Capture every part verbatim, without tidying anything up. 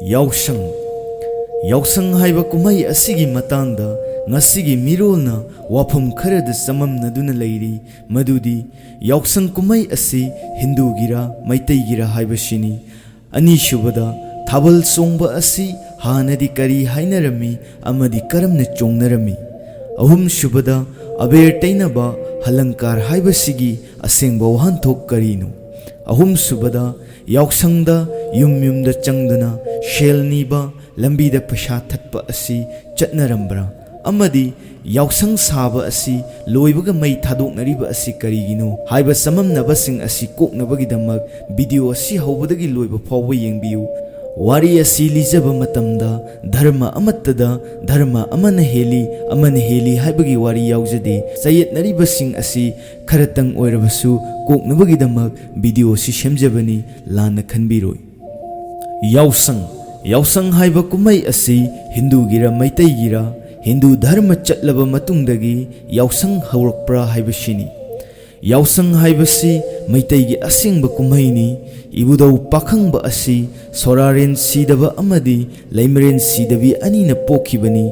ꯌꯥꯎꯁꯪ꯫ ꯌꯥꯎꯁꯪ ꯍꯥꯏꯕ ꯀꯨꯝꯍꯩ ꯑꯁꯤꯒꯤ ꯃꯇꯥꯡꯗ ꯉꯁꯤꯒꯤ ꯃꯤꯔꯣꯜꯅ ꯋꯥꯐꯝ ꯈꯔꯗ ꯆꯃꯝꯅꯗꯨꯅ ꯂꯩꯔꯤ, ꯃꯗꯨꯗꯤ ꯌꯥꯎꯁꯪ ꯀꯨꯝꯍꯩ ꯑꯁꯤ ꯍꯤꯟꯗꯨꯒꯤꯔꯥ ꯃꯩꯇꯩꯒꯤꯔꯥ ꯍꯥꯏꯕꯁꯤꯅꯤ꯫ ꯑꯅꯤꯁꯨꯕꯗ, ꯊꯥꯕꯜ ꯆꯣꯡꯕ ꯑꯁꯤ ꯍꯥꯟꯅꯗꯤ ꯀꯔꯤ ꯍꯥꯏꯅꯔꯝꯃꯤ ꯑꯃꯗꯤ ꯀꯔꯝꯅ ꯆꯣꯡꯅꯔꯝꯃꯤ? ꯑꯍꯨꯝꯁꯨꯕꯗ, ꯑꯕꯦꯔ ꯇꯩꯅꯕ ꯍꯂꯪꯀꯥꯔ ꯍꯥꯏꯕꯁꯤꯒꯤ ꯑꯁꯦꯡꯕ ꯋꯥꯍꯟꯊꯣꯛ ꯀꯔꯤꯅꯣ? ꯑꯍꯨꯝꯁꯨꯕꯗ, ꯌꯥꯎꯁꯪꯗ ꯌꯨꯝ ꯌꯨꯝꯗ ꯆꯪꯗꯨꯅ ꯁꯦꯜ ꯅꯤꯕ, ꯂꯝꯕꯤꯗ ꯄꯩꯁꯥ ꯊꯠꯄ ꯑꯁꯤ ꯆꯠꯅꯔꯝꯕ꯭ꯔꯥ? ꯑꯃꯗꯤ ꯌꯥꯎꯁꯪ ꯁꯥꯕ ꯑꯁꯤ ꯂꯣꯏꯕꯒ ꯃꯩ ꯊꯥꯗꯣꯛꯅꯔꯤꯕ ꯑꯁꯤ ꯀꯔꯤꯒꯤꯅꯣ ꯍꯥꯏꯕ ꯆꯃꯝꯅꯕꯁꯤꯡ ꯑꯁꯤ ꯀꯣꯛꯅꯕꯒꯤꯗꯃꯛ ꯚꯤꯗꯤꯑꯣ ꯑꯁꯤ ꯍꯧꯕꯗꯒꯤ ꯂꯣꯏꯕ ꯐꯥꯎꯕ ꯌꯦꯡꯕꯤꯌꯨ꯫ ꯋꯥꯔꯤ ꯑꯁꯤ ꯂꯤꯖꯕ ꯃꯇꯝꯗ ꯙꯔꯃ ꯑꯃꯠꯇꯗ ꯙꯔꯃ ꯑꯃꯅ ꯍꯦꯜꯂꯤ, ꯑꯃꯅ ꯍꯦꯜꯂꯤ ꯍꯥꯏꯕꯒꯤ ꯋꯥꯔꯤ ꯌꯥꯎꯖꯗꯦ꯫ ꯆꯌꯦꯠꯅꯔꯤꯕꯁꯤꯡ ꯑꯁꯤ ꯈꯔꯇꯪ ꯑꯣꯏꯔꯕꯁꯨ ꯀꯣꯛꯅꯕꯒꯤꯗꯃꯛ ꯚꯤꯗꯤꯑꯣ ꯑꯁꯤ ꯁꯦꯝꯖꯕꯅꯤ, ꯂꯥꯟꯅ ꯈꯟꯕꯤꯔꯣꯏ꯫ ꯌꯥꯎꯁꯪ꯫ ꯌꯥꯎꯁꯪ ꯍꯥꯏꯕ ꯀꯨꯝꯍꯩ ꯑꯁꯤ ꯍꯤꯟꯗꯨꯒꯤꯔ ꯃꯩꯇꯩꯒꯤꯔ, ꯍꯤꯟꯗꯨ ꯙꯔꯃ ꯆꯠꯂꯕ ꯃꯇꯨꯡꯗꯒꯤ ꯌꯥꯎꯁꯪ ꯍꯧꯔꯛꯄ꯭ꯔꯥ ꯍꯥꯏꯕꯁꯤꯅꯤ꯫ ꯌꯥꯎꯁꯪ ꯍꯥꯏꯕꯁꯤ ꯃꯩꯇꯩꯒꯤ ꯑꯁꯦꯡꯕ ꯀꯨꯝꯍꯩꯅꯤ꯫ ꯏꯕꯨꯙꯧ ꯄꯥꯈꯪꯕ ꯑꯁꯤ ꯁꯣꯔꯥꯔꯦꯟ ꯁꯤꯗꯕ ꯑꯃꯗꯤ ꯂꯩꯃꯔꯦꯟ ꯁꯤꯗꯕꯤ ꯑꯅꯤꯅ ꯄꯣꯛꯈꯤꯕꯅꯤ꯫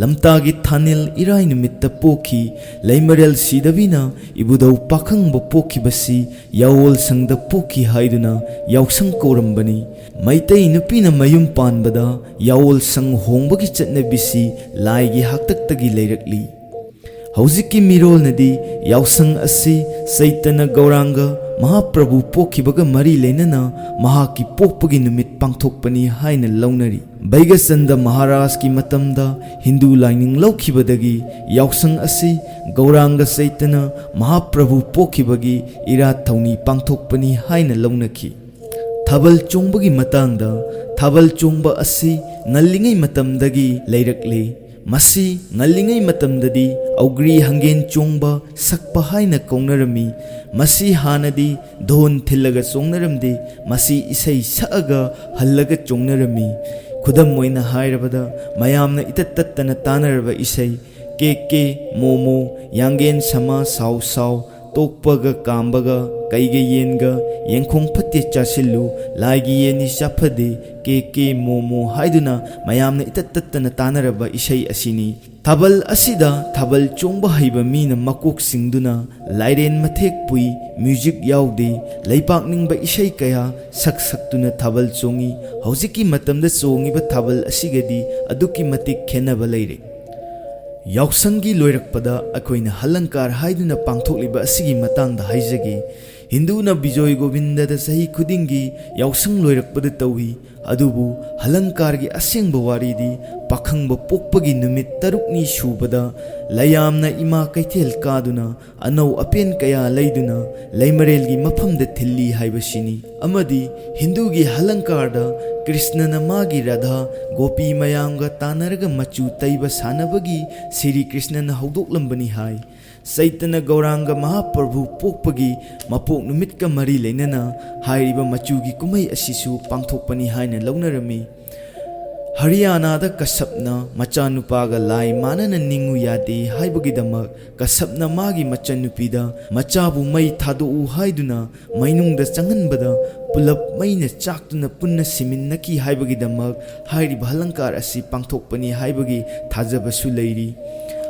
ꯂꯝꯇꯥꯒꯤ ꯊꯥꯅꯤꯜ ꯏꯔꯥꯏ ꯅꯨꯃꯤꯠꯇ ꯄꯣꯛꯈꯤ꯫ ꯂꯩꯃꯔꯦꯜ ꯁꯤꯗꯕꯤꯅ ꯏꯕꯨꯙꯧ ꯄꯥꯈꯪꯕ ꯄꯣꯛꯈꯤꯕꯁꯤ ꯌꯥꯑꯣꯜꯁꯪꯗ ꯄꯣꯛꯈꯤ ꯍꯥꯏꯗꯨꯅ ꯌꯥꯎꯁꯪ ꯀꯧꯔꯝꯕꯅꯤ꯫ ꯃꯩꯇꯩ ꯅꯨꯄꯤꯅ ꯃꯌꯨꯝ ꯄꯥꯟꯕꯗ ꯌꯥꯑꯣꯜꯁꯪ ꯍꯣꯡꯕꯒꯤ ꯆꯠꯅꯕꯤꯁꯤ ꯂꯥꯏꯒꯤ ꯍꯥꯛꯇꯛꯇꯒꯤ ꯂꯩꯔꯛꯂꯤ꯫ ꯍꯧꯖꯤꯛꯀꯤ ꯃꯤꯔꯣꯜꯅꯗꯤ ꯌꯥꯎꯁꯪ ꯑꯁꯤ ꯆꯩꯇꯅ ꯒꯧꯔꯥꯡꯒ ꯃꯍꯥꯄ꯭ꯔꯚꯨ ꯄꯣꯛꯈꯤꯕꯒ ꯃꯔꯤ ꯂꯩꯅꯅ ꯃꯍꯥꯛꯀꯤ ꯄꯣꯛꯄꯒꯤ ꯅꯨꯃꯤꯠ ꯄꯥꯡꯊꯣꯛꯄꯅꯤ ꯍꯥꯏꯅ ꯂꯧꯅꯔꯤ꯫ ꯕꯩꯒꯆꯟꯗ ꯃꯍꯥꯔꯥꯖꯀꯤ ꯃꯇꯝꯗ ꯍꯤꯟꯗꯨ ꯂꯥꯏꯅꯤꯡ ꯂꯧꯈꯤꯕꯗꯒꯤ ꯌꯥꯎꯁꯪ ꯑꯁꯤ ꯒꯧꯔꯥꯡꯒ ꯆꯩꯇꯅ ꯃꯍꯥꯄ꯭ꯔꯚꯨ ꯄꯣꯛꯈꯤꯕꯒꯤ ꯏꯔꯥꯠ ꯊꯧꯅꯤ ꯄꯥꯡꯊꯣꯛꯄꯅꯤ ꯍꯥꯏꯅ ꯂꯧꯅꯈꯤ꯫ ꯊꯥꯕꯜ ꯆꯣꯡꯕꯒꯤ ꯃꯇꯥꯡꯗ, ꯊꯥꯕꯜ ꯆꯣꯡꯕ ꯑꯁꯤ ꯉꯜꯂꯤꯉꯩ ꯃꯇꯝꯗꯒꯤ ꯂꯩꯔꯛꯂꯦ꯫ ꯃꯁꯤ ꯉꯜꯂꯤꯉꯩ ꯃꯇꯝꯗꯗꯤ ꯑꯧꯒ꯭ꯔꯤ ꯍꯪꯒꯦꯟ ꯆꯣꯡꯕ ꯁꯛꯄ ꯍꯥꯏꯅ ꯀꯧꯅꯔꯝꯃꯤ꯫ ꯃꯁꯤ ꯍꯥꯟꯅꯗꯤ ꯙꯣꯟ ꯊꯤꯜꯂꯒ ꯆꯣꯡꯅꯔꯝꯗꯦ, ꯃꯁꯤ ꯏꯁꯩ ꯁꯛꯑꯒ ꯍꯜꯂꯒ ꯆꯣꯡꯅꯔꯝꯃꯤ꯫ ꯈꯨꯗꯝ ꯑꯣꯏꯅ ꯍꯥꯏꯔꯕꯗ, ꯃꯌꯥꯝꯅ ꯏꯇꯠ ꯇꯠꯇꯅ ꯇꯥꯅꯔꯕ ꯏꯁꯩ ꯀꯦ ꯀꯦ ꯃꯣꯃꯣ, ꯌꯥꯡꯒꯦꯟ ꯁꯃꯥ ꯁꯥꯎ ꯁꯥꯎ, ꯇꯣꯛꯄꯒ ꯀꯥꯝꯕꯒ ꯀꯩꯒ ꯌꯦꯟꯒ ꯌꯦꯡꯈꯣꯡ ꯐꯠꯇꯦ ꯆꯥꯁꯤꯜꯂꯨ, ꯂꯥꯏꯒꯤ ꯌꯦꯟꯅꯤ ꯆꯥꯐꯗꯦ, ꯀꯦ ꯀꯦ ꯃꯣ ꯃꯣ ꯍꯥꯏꯗꯨꯅ ꯃꯌꯥꯝꯅ ꯏꯇꯠ ꯇꯠꯇꯅ ꯇꯥꯅꯔꯕ ꯏꯁꯩ ꯑꯁꯤꯅꯤ꯫ ꯊꯥꯕꯜ ꯑꯁꯤꯗ ꯊꯥꯕꯜ ꯆꯣꯡꯕ ꯍꯩꯕ ꯃꯤꯅ ꯃꯀꯣꯛ ꯆꯤꯡꯗꯨꯅ ꯂꯥꯏꯔꯦꯟ ꯃꯊꯦꯛ ꯄꯨꯏ, ꯃ꯭ꯌꯨꯖꯤꯛ ꯌꯥꯎꯗꯦ, ꯂꯩꯄꯥꯛ ꯅꯤꯡꯕ ꯏꯁꯩ ꯀꯌꯥ ꯁꯛ ꯁꯛꯇꯨꯅ ꯊꯥꯕꯜ ꯆꯣꯡꯏ꯫ ꯍꯧꯖꯤꯛꯀꯤ ꯃꯇꯝꯗ ꯆꯣꯡꯉꯤꯕ ꯊꯥꯕꯜ ꯑꯁꯤꯒꯗꯤ ꯑꯗꯨꯛꯀꯤ ꯃꯇꯤꯛ ꯈꯦꯟꯅꯕ ꯂꯩꯔꯦ꯫ ꯌꯥꯎꯁꯪꯒꯤ ꯂꯣꯏꯔꯛꯄꯗ ꯑꯩꯈꯣꯏꯅ ꯍꯂꯪꯀꯥꯔ ꯍꯥꯏꯗꯨꯅ ꯄꯥꯡꯊꯣꯛꯂꯤꯕ ꯑꯁꯤꯒꯤ ꯃꯇꯥꯡꯗ ꯍꯥꯏꯖꯒꯦ꯫ ꯍꯤꯟꯗꯨꯅ ꯕꯤꯖꯣꯏ ꯒꯣꯕꯤꯟꯗꯗ ꯆꯍꯤ ꯈꯨꯗꯤꯡꯒꯤ ꯌꯥꯎꯁꯪ ꯂꯣꯏꯔꯛꯄꯗ ꯇꯧꯏ꯫ ꯑꯗꯨꯕꯨ ꯍꯂꯪꯀꯥꯔꯒꯤ ꯑꯁꯦꯡꯕ ꯋꯥꯔꯤꯗꯤ ꯄꯥꯈꯪꯕ ꯄꯣꯛꯄꯒꯤ ꯅꯨꯃꯤꯠ ꯇꯔꯨꯛꯅꯤ ꯁꯨꯕꯗ ꯂꯩꯌꯥꯝꯅ ꯏꯃꯥ ꯀꯩꯊꯦꯜ ꯀꯥꯗꯨꯅ ꯑꯅꯧ ꯑꯄꯦꯟ ꯀꯌꯥ ꯂꯩꯗꯨꯅ ꯂꯩꯃꯔꯦꯜꯒꯤ ꯃꯐꯝꯗ ꯊꯤꯜꯂꯤ ꯍꯥꯏꯕꯁꯤꯅꯤ꯫ ꯑꯃꯗꯤ ꯍꯤꯟꯗꯨꯒꯤ ꯍꯂꯪꯀꯥꯔꯗ ꯀ꯭ꯔꯤꯁꯅꯅ ꯃꯥꯒꯤ ꯔꯥꯙꯥ ꯒꯣꯄꯤ ꯃꯌꯥꯝꯒ ꯇꯥꯟꯅꯔꯒ ꯃꯆꯨ ꯇꯩꯕ ꯁꯥꯟꯅꯕꯒꯤ ꯁ꯭ꯔꯤ ꯀ꯭ꯔꯤꯁꯅꯅ ꯍꯧꯗꯣꯛꯂꯝꯕꯅꯤ ꯍꯥꯏ꯫ ꯆꯩꯇꯅ ꯒꯧꯔꯥꯡꯒ ꯃꯍꯥꯄ꯭ꯔꯚꯨ ꯄꯣꯛꯄꯒꯤ ꯃꯄꯣꯛ ꯅꯨꯃꯤꯠꯀ ꯃꯔꯤ ꯂꯩꯅꯅ ꯍꯥꯏꯔꯤꯕ ꯃꯆꯨꯒꯤ ꯀꯨꯝꯍꯩ ꯑꯁꯤꯁꯨ ꯄꯥꯡꯊꯣꯛꯄꯅꯤ ꯍꯥꯏꯅ ꯂꯧꯅꯔꯝꯃꯤ꯫ ꯍꯔꯤꯌꯥꯅꯥꯗ ꯀꯁꯞꯅ ꯃꯆꯥꯅꯨꯄꯥꯒ ꯂꯥꯏ ꯃꯥꯟꯅꯅ ꯅꯤꯡꯉꯨ ꯌꯥꯗꯦ ꯍꯥꯏꯕꯒꯤꯗꯃꯛ ꯀꯁꯞꯅ ꯃꯥꯒꯤ ꯃꯆꯟꯅꯨꯄꯤꯗ ꯃꯆꯥꯕꯨ ꯃꯩ ꯊꯥꯗꯣꯛꯎ ꯍꯥꯏꯗꯨꯅ ꯃꯩꯅꯨꯡꯗ ꯆꯪꯍꯟꯕꯗ ꯄꯨꯂꯞ ꯃꯩꯅ ꯆꯥꯛꯇꯨꯅ ꯄꯨꯟꯅ ꯁꯤꯃꯤꯟꯅꯈꯤ ꯍꯥꯏꯕꯒꯤꯗꯃꯛ ꯍꯥꯏꯔꯤꯕ ꯍꯂꯪꯀꯥꯔ ꯑꯁꯤ ꯄꯥꯡꯊꯣꯛꯄꯅꯤ ꯍꯥꯏꯕꯒꯤ ꯊꯥꯖꯕꯁꯨ ꯂꯩꯔꯤ꯫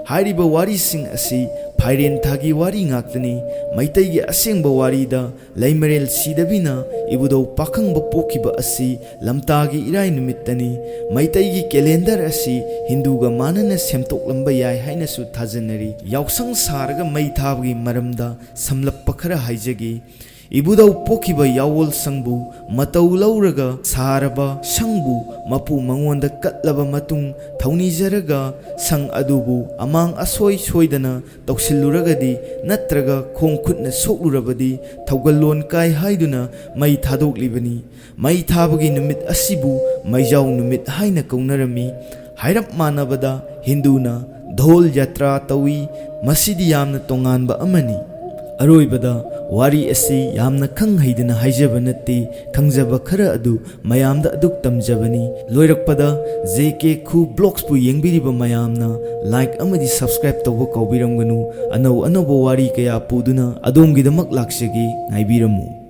ꯍꯥꯏꯔꯤꯕ ꯋꯥꯔꯤꯁꯤꯡ ꯑꯁꯤ ꯐꯥꯏꯔꯦꯟ ꯊꯥꯒꯤ ꯋꯥꯔꯤ ꯉꯥꯛꯇꯅꯤ꯫ ꯃꯩꯇꯩꯒꯤ ꯑꯁꯦꯡꯕ ꯋꯥꯔꯤꯗ ꯂꯩꯃꯔꯦꯜ ꯁꯤꯗꯕꯤꯅ ꯏꯕꯨꯙꯧ ꯄꯥꯈꯪꯕ ꯄꯣꯛꯈꯤꯕ ꯑꯁꯤ ꯂꯝꯇꯥꯒꯤ ꯏꯔꯥꯏ ꯅꯨꯃꯤꯠꯇꯅꯤ꯫ ꯃꯩꯇꯩꯒꯤ ꯀꯦꯂꯦꯟꯗꯔ ꯑꯁꯤ ꯍꯤꯟꯗꯨꯒ ꯃꯥꯟꯅꯅ ꯁꯦꯝꯗꯣꯛꯂꯝꯕ ꯌꯥꯏ ꯍꯥꯏꯅꯁꯨ ꯊꯥꯖꯅꯔꯤ꯫ ꯌꯥꯎꯁꯪ ꯁꯥꯔꯒ ꯃꯩ ꯊꯥꯕꯒꯤ ꯃꯔꯝꯗ ꯁꯝꯂꯞꯄ ꯈꯔ ꯍꯥꯏꯖꯒꯦ꯫ ꯏꯕꯨꯙꯧ ꯄꯣꯛꯈꯤꯕ ꯌꯥꯑꯣꯜ ꯁꯪꯕꯨ ꯃꯇꯧ ꯂꯧꯔꯒ ꯁꯥꯔꯕ ꯁꯪꯕꯨ ꯃꯄꯨ ꯃꯉꯣꯟꯗ ꯀꯠꯂꯕ ꯃꯇꯨꯡ ꯊꯧꯅꯤꯖꯔꯒ ꯁꯪ ꯑꯗꯨꯕꯨ ꯑꯃꯥꯡ ꯑꯁꯣꯏ ꯁꯣꯏꯗꯅ ꯇꯧꯁꯤꯜꯂꯨꯔꯒꯗꯤ ꯅꯠꯇ꯭ꯔꯒ ꯈꯣꯡ ꯈꯨꯠꯅ ꯁꯣꯛꯂꯨꯔꯕꯗꯤ ꯊꯧꯒꯜꯂꯣꯟ ꯀꯥꯏ ꯍꯥꯏꯗꯨꯅ ꯃꯩ ꯊꯥꯗꯣꯛꯂꯤꯕꯅꯤ꯫ ꯃꯩ ꯊꯥꯕꯒꯤ ꯅꯨꯃꯤꯠ ꯑꯁꯤꯕꯨ ꯃꯩꯖꯥꯎ ꯅꯨꯃꯤꯠ ꯍꯥꯏꯅ ꯀꯧꯅꯔꯝꯃꯤ꯫ ꯍꯥꯏꯔꯞ ꯃꯥꯟꯅꯕꯗ ꯍꯤꯟꯗꯨꯅ ꯙꯣꯜ ꯌꯥꯇ꯭ꯔꯥ ꯇꯧꯏ꯫ ꯃꯁꯤꯗꯤ ꯌꯥꯝꯅ ꯇꯣꯉꯥꯟꯕ ꯑꯃꯅꯤ꯫ ꯑꯔꯣꯏꯕꯗ, ꯋꯥꯔꯤ ꯑꯁꯤ ꯌꯥꯝꯅ ꯈꯪ ꯍꯩꯗꯅ ꯍꯥꯏꯖꯕ ꯅꯠꯇꯦ, ꯈꯪꯖꯕ ꯈꯔ ꯑꯗꯨ ꯃꯌꯥꯝꯗ ꯑꯗꯨꯛ ꯇꯝꯖꯕꯅꯤ꯫ ꯂꯣꯏꯔꯛꯄꯗ, JK Kho Vlogsꯄꯨ ꯌꯦꯡꯕꯤꯔꯤꯕ ꯃꯌꯥꯝꯅ like ꯑꯃꯗꯤ subscribe ꯇꯧꯕ ꯀꯥꯎꯕꯤꯔꯝꯒꯅꯨ꯫ ꯑꯅꯧ ꯑꯅꯧꯕ ꯋꯥꯔꯤ ꯀꯌꯥ ꯄꯨꯗꯨꯅ ꯑꯗꯣꯝꯒꯤꯗꯃꯛ ꯂꯥꯛꯆꯒꯦ, ꯉꯥꯏꯕꯤꯔꯝꯃꯨ꯫